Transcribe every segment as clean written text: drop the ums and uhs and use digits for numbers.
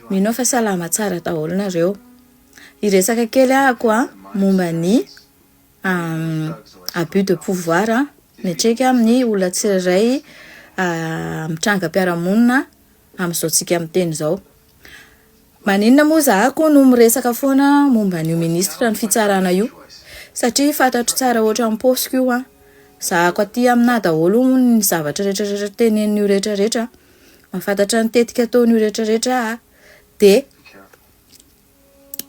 Mino aho fa salama tsara daholo nareo. Hiresaka kely ahako a momba ny abus de pouvoir miantraika amin'ny olona tsirairay mitranga am-piarahamonina amin'izao tsika miteny izao. Maninona moa zahako no miresaka foana momba an'io ministre ny fitsarana io? Satria fantatro tsara ohatran'ny paosiko io an. Zahako aty aminà daholo ny zavatra rehetra rehetra tenenin'io rehetra rehetra. Mahafantatra ny tetika ataon'io rehetra rehetra aho. Dia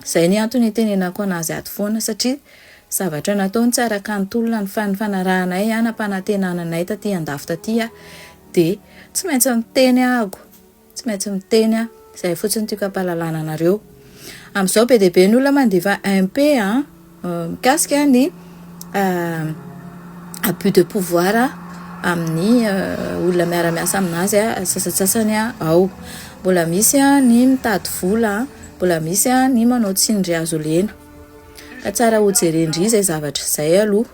izay ny antony itenenako anazy ato foana satria zavatra nataony tsy araka ny tolona ny fanarahanay nampanantenana anay taty andafy taty dia tsy maintsy miteny ahako. Tsy maintsy miteny aho. Izay fotsiny no tiako hampahalalana anareo. Amin'izao be dia be ny olona mandefa MP an, mikasika ny abus de pouvoir amin'ny olona miara-miasa aminazy sasantsasany ao. Mbola misy ny mitady vola, mbola misy ny manao tsindry hazo lena. Ka tsara hojeren-dry izay zavatra izay aloha.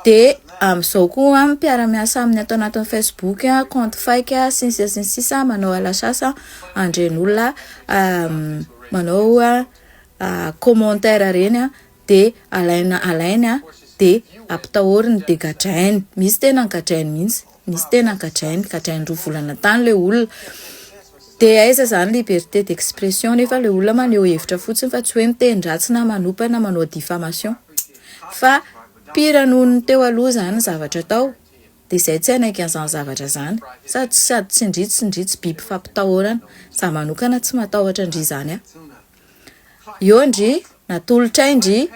Dia amin'izao koa ny mpiara-miasa aminy ato anatin'ny Facebook, compte fake sy ny sisa sy ny sisa manao à la chasse an'ireny olona manao commentaire ireny dia alaina alainy dia ampitahoriny dia gadrainy. Misy tena gadrainy mihitsy, misy tena gadrainy, gadrainy 2 volana tany ilay olona. Dia aiza izany liberté d'expression nefa ilay olona maneho hevitra fotsiny fa tsy hoe miteny ratsy na manopa na manao diffamation. Fa pire noho ny teo aloha izany ny zavatra atao dia izay tsy hanaiky an'izany zavatra izany. Sady sady tsy ndry tsy ndry tsy biby fampitahorana. Za manokana tsy matahotra ndry izany aho. Eo ndry, natolotray ndry.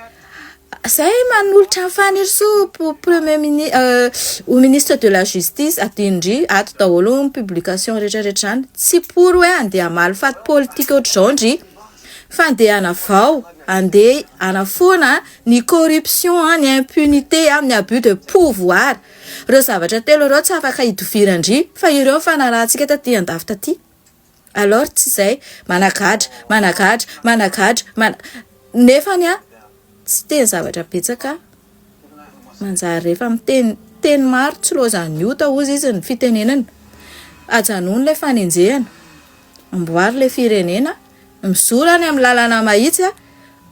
Zay manolotra an'i Fanirisoa ho premier mini- ho ministre de la justice adinondry ato daholo ny publication rehetra rehetra izany. Tsy pour hoe andeha hamaly faty politika ohatr'izao ndry. Fa andeha hanavao, andeha hanafoana ny corruption, ny impunité, ny abus de pouvoir. Ireo zavatra telo ireo tsy afaka hidoviran-dry fa ireo no fanarahantsika taty andafy taty. Alors tsy izay, managadra, managadra, managadra, mana- nefany an, tsy teny zavatra betsaka manjary rehefa miteny teny maro tsy laozan'ny ota hozy izy ny fitenenana. Ajanony ilay fanenjehana. Amboary ilay firenena, mizora any amin'ny lalana mahitsy,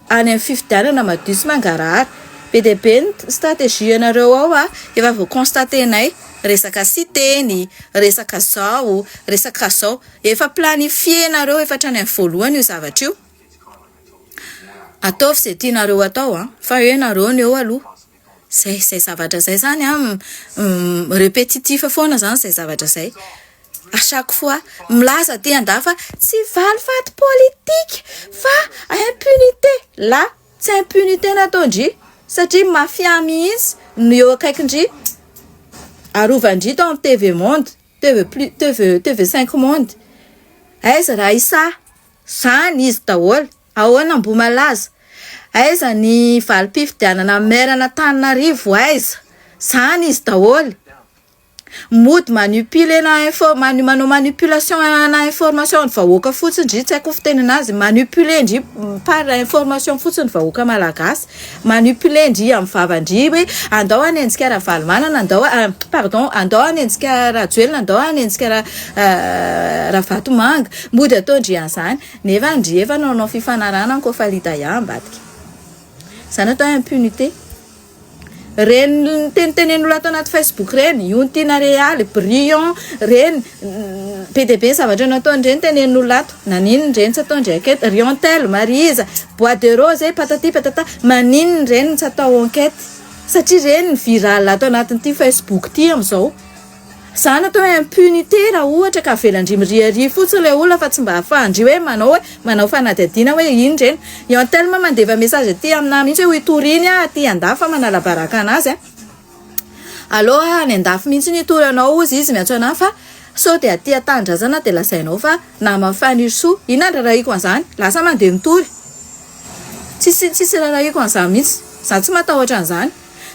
any amin'ny fifidianana madio sy mangarahara. Be dia be ny stratégie anareo ao a, efa voa-constater-nay, resaka siteny, resaka zao, resaka zao, efa planifier-nareo efa hatrany amin'ny voalohany io zavatra io. Ataovy izay tianareo atao a, fa hoe nareo no eo aloha. Zay, zay zavatra zay zany an, repetitif foana zany zay zavatra zay. À chaque fois, milaza aty andafy fa tsy valifaty politika fa impunité. Là, tsy impunité nataon-dry satria mafia mihitsy no eo akaikin-dry. Arovan-dry tao amin'ny TV Monde, TV plus, TV, TV 5 Monde. Aiza Raissa? Zany izy daholo. Ahoana Ambohimalaza? Aiza ny valim-pifidianana maire an'Antananarivo aiza? Zany izy daholo. Mody manipuler-na info, mani- manao manipulation ana information ny vahoaka fotsiny ndry tsy haiko fitenena azy, manipuler ndry par information fotsiny ny vahoaka malagasy, manipuler ndry amin'ny vava-ndry hoe andao hanenjika Ravalomanana, andao pardon, andao hanenjika Rajoelina, andao hanenjika Ra- Ravatomanga, mody ataon-dry an'izany. Nefa ndry efa nanao fifanarahana ny Kofalidaya ambadika. Zany atao impunité. Reny tenitenen'olona ato anaty Facebook reny, Iontina Realy, Brion, reny be dia be ny zavatra nataony reny tenen'olona ato. Naninona reny tsy ataon-dry enquête? Riontel, Mariza, Bois de Rose, eh, patati patata. Maninona reny tsy atao enquête? Satria reny ny viral ato anatin'ity Facebook ity amin'izao. Zany atao hoe impunité raha ohatra ka avelan-dry miriaria fotsiny ilay olona fa tsy mba ahafahan-dry hoe manao hoe manao fanadihadiana hoe ino ireny. I Anthelme mandefa message aty aminà mihitsy hoe hitory iny aho aty andafy fa manala baraka anazy a. Aleo aho any andafy mihitsy ny hitory anao hozy izy miantso anà fa sao dia aty an-tanindrazana dia lazainao fa naman'i Fanirisoa. Inona ny rarahiko an'izany? Lasa mandeha mitory. Tsisy tsisy rarahiko an'izany mihitsy. Za tsy matahotra an'izany.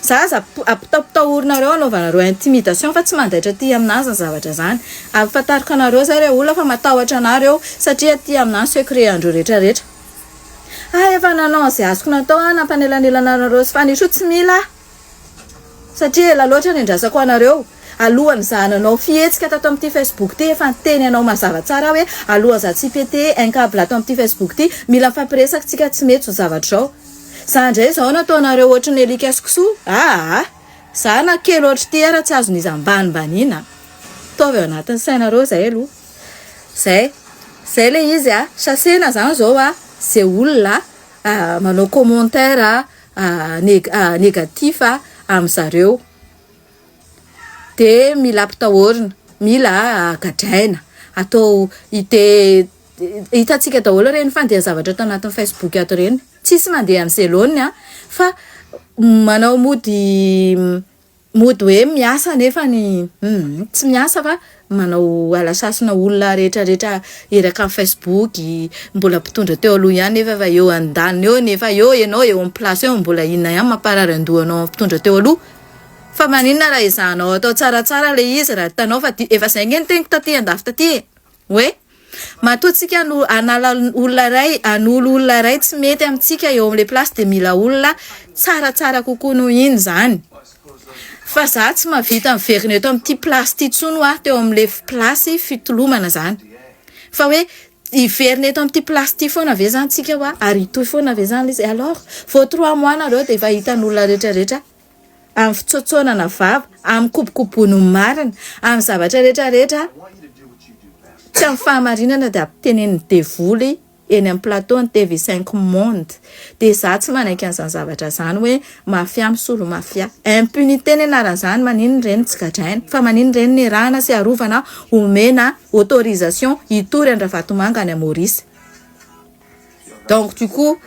Za aza ampitaopitaorinareo anaovanareo intimidation fa tsy mandaitra aty aminah zany zavatra zany. Ampafantariko anareo zay re olona fa matahotra anah reo satria aty aminah ny secret andreo rehetra rehetra. Ah efa nanao an'izay azoko natao aho nampanelanelana anareo sy Fanirisoa tsy mila aho satria ela loatra niandrasako anareo. Alohan'ny za nanao fihetsika tato amin'ity Facebook ity efa niteny anao mazava tsara aho hoe alohan'ny za tsy hi-péter un cable ato amin'ity Facebook ity mila mifampiresaka tsika tsy mety zao zavatra zao. Za ndray zao nataonareo ohatry ny alika sy kisoa aa za na kely ohatr'ity ara tsy azon'iza ambanimbaniana. Ataovy ao anatin'ny sainareo zay aloha. Zay. Zay le izy a. Chassena zany zao a ze olona manao commentaire négatif amin'zareo. Dia mila ampitahorina, mila gadraina, atao de hitantsika daholo ireny fandeha zavatra ato anatin'ny facebook ato ireny, tsisy mandeha amin'izay laoniny an, fa manao mody mody hoe miasa nefany tsy miasa fa manao alasasina olona rehetrarehetra eraka amin'ny facebook, mbola mpitondra teo aloha ihany nefa efa eo andaniny eo nefa eo ianao eo amin'ny place eo mbola inona ihany mamparary andoha anao amin'ny mpitondra teo aloha. Fa maninona raha ezahanao atao tsaratsara ilay izy raha hitanao fa efa izay ange ny teniko taty andafy taty e! Hoe matoa tsika no hanala olona iray hanolo olona iray tsy mety amintsika eo amin'ilay place dia mila olona tsaratsara kokoa noho iny izany. Fa za tsy mahavita miverina eto amin'ity place ity intsony hoa teo amin'ilay place fitolomana izany. Fa hoe hiverina eto amin'ity place ity foana ve izany tsika hoa ary hitohy foana ve izany ilay izy? Alors vao trois mois nareo dia efa hitan'olona rehetrarehetra amin'ny fitsotsonana vava, amin'ny kobokobono ny marina, amin'ny zavatra rehetra rehetra tsy amin'ny fahamarinana dia ampitenenin'ny devoly eny amin'ny plateau ny TV 5 monde. Dia za tsy manaiky an'izany zavatra izany hoe mafia misolo mafia. Impunité ny anaran'izany, maninona ireny tsy gadraina? Fa maninona ireny nierahana sy arovana omena autorisation hitory an-dRavatomanga any Maurice? Donc du coup,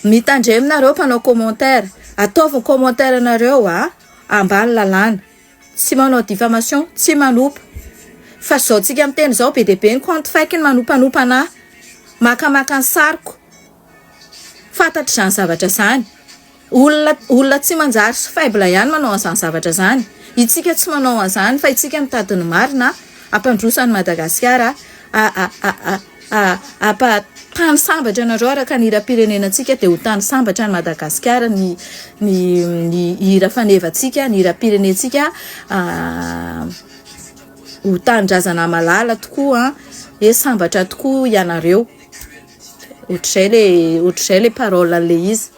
Mitandremo nareo mpanao commentaire, ataovy ny commentaire nareo a ambany lalàna, tsy manao diffamation, tsy manopa, fa zao tsika miteny zao be dia be ny compte fake ny manopanopa anah, makamaka ny sariko, fantatro zany zavatra zany, olona olona tsy manjary sy faible ihany manao an'izany zavatra zany, itsika tsy manao an'izany fa itsika mitady ny marina hampandroso an'i Madagasikara, a a a a. Apa tany sambatra anareo araka ny hiram-pirenenantsika dia ho tany sambatra any Madagasikara ny ny ny hira fanevantsika ny hiram-pirenentsika ho tanindrazana malala tokoa an, hoe sambatra tokoa ianareo, ohatr'izay le ohatr'izay le parole an'le izy.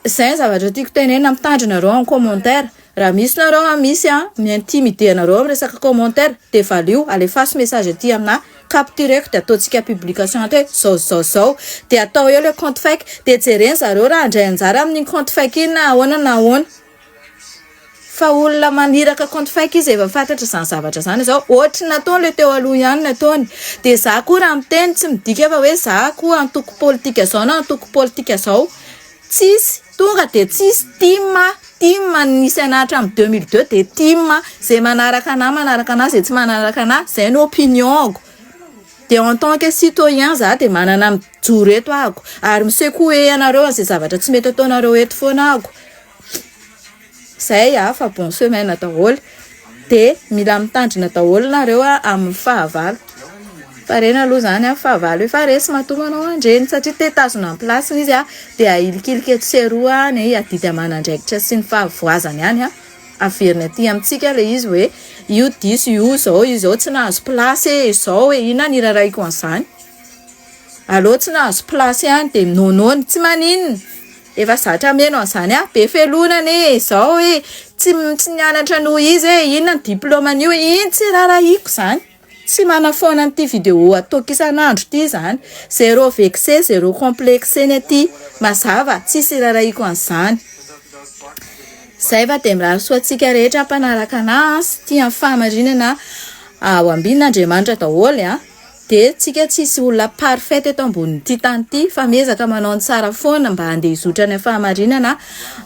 Izay ny zavatra tiako tenenina, mitandrina nareo amin'ny commentaire, raha misy nareo an misy an mi-intimider anareo amin'ny resaka commentaire de valio, alefaso message aty aminah, captureko de ataontsika publication ato hoe zao zao zao, de atao eo le compte fake, de jereny zareo raha handray anjara amin'iny compte fake iny na ahoana na ahoana. Fa olona maniraka compte fake izy efa fantatra izany zavatra izany izao ohatry ny nataony le teo aloha ihany ny ataony de za koa raha miteny tsy midika fa hoe za koa antoko politika zao na antoko politika zao tsisy tonga de tsisy tim tim nisy anah hatramin'ny 2002 de tim ze manaraka anah manaraka anah ze tsy manaraka anah zay no opinion-ko de en tant que citoyen za de manana mijoro eto ahako ary mi-secouer anareo an'izay zavatra tsy mety ataonareo eto foana ahako Zay a fa bon semaine daholo de mila mitandrina daholo nareo a amin'ny fahavalo fa reny aloha zany a fahavalo efa resy matoa manao andreny satria te hitazona ny place-ny izy a de ahilikilika etsy sy eroa ny adidy aman'andraikitra sy ny fahavoazany ihany a averiny aty amintsika le izy hoe io diso io zao io zao tsy nahazo place e izao e inona ny irarahiko an'izany aleo tsy nahazo place ihany de minônôny tsy maninona Efa zatra mino an'izany aho, be felonana e, izao e, tsy tsy nianatra noho izy e, inona ny diplaoman'io e, iny tsy rarahiko izany, tsy manafoana an'ity vidéo ataoko isan'andro ity izany, zéro vexé, zéro complexé ny aty, mazava, tsisy irarahiko an'izany. Zay fa dia mirary soa antsika rehetra mpanaraka anah sy tia ny fahamarinana ao ambin'Andriamanitra daholo a. Dia tsika tsisy olona parfaite eto ambonin'ity tany ity fa miezaka manao ny tsara foana mba handeha hizotra any amin'ny fahamarinana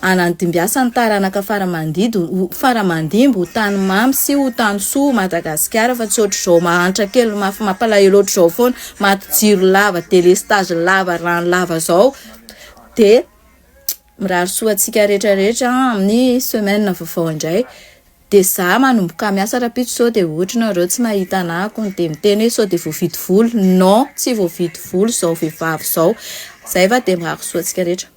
hanandimbiasa ny taranaka fara mandidy fara mandimby ho tany mamy sy ho tany soa Madagasikara fa tsy ohatr'izao mahantra kely mafy mampalahelo ohatr'izao foana maty jiro lava delestage lava rano lava zao dia mirary soa antsika rehetra rehetra amin'ny semaine vaovao indray. Dia za manomboka miasa rapitso sao dia ohatry nareo tsy mahita anah kony dia miteny hoe sao dia voavidy vola, non tsy voavidy vola zao vehivavy zao, zay fa dia mirary soa antsika rehetra.